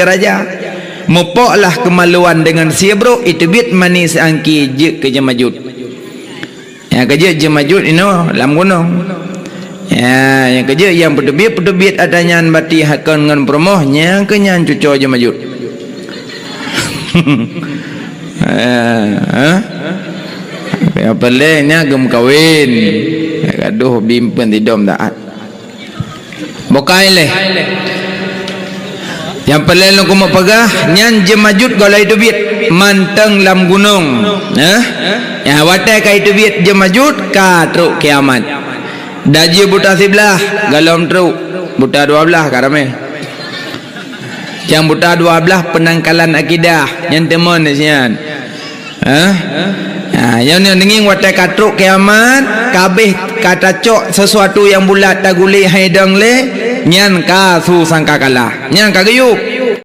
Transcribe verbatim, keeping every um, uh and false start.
raja. Mupoklah keumaluan deungon sie brok, iteubiet mani siangki jeuet keu Jeumajut. Nyang keu jeuet Jeumajut inoe lam gunong. Ya, nyang keu jeuet nyang peuteubiet-peuteubiet ata nyan bati hakon ngon peurumoh, nyang keu nyan cucoe Jeumajut. Eh, ha? Nyang peureulée nyan geumeukawen. Gadoh bimpeuen sidom taát. Bukai lé. Nyang peureulée lôn keumeung peugah, nyan Jeumajut gohlom iteubiet mantong lam gunong. Eh? Ya, watée ka iteubiet Jeumajut ka trok kiamat. Dajih buta siblaih gohlom trok, buta dua blaih ka ramé. Nyang buta dua blaih peunangkalan akidah, nyan teumon di sinan. Hah? Ha, nyan, nyan deungieng watée ka trok kiamat, ka abéh ka tacok sesuatu nyang bulat tagulé hai dong lé, nyan ka su sangkakala. Nyan ka geuyub.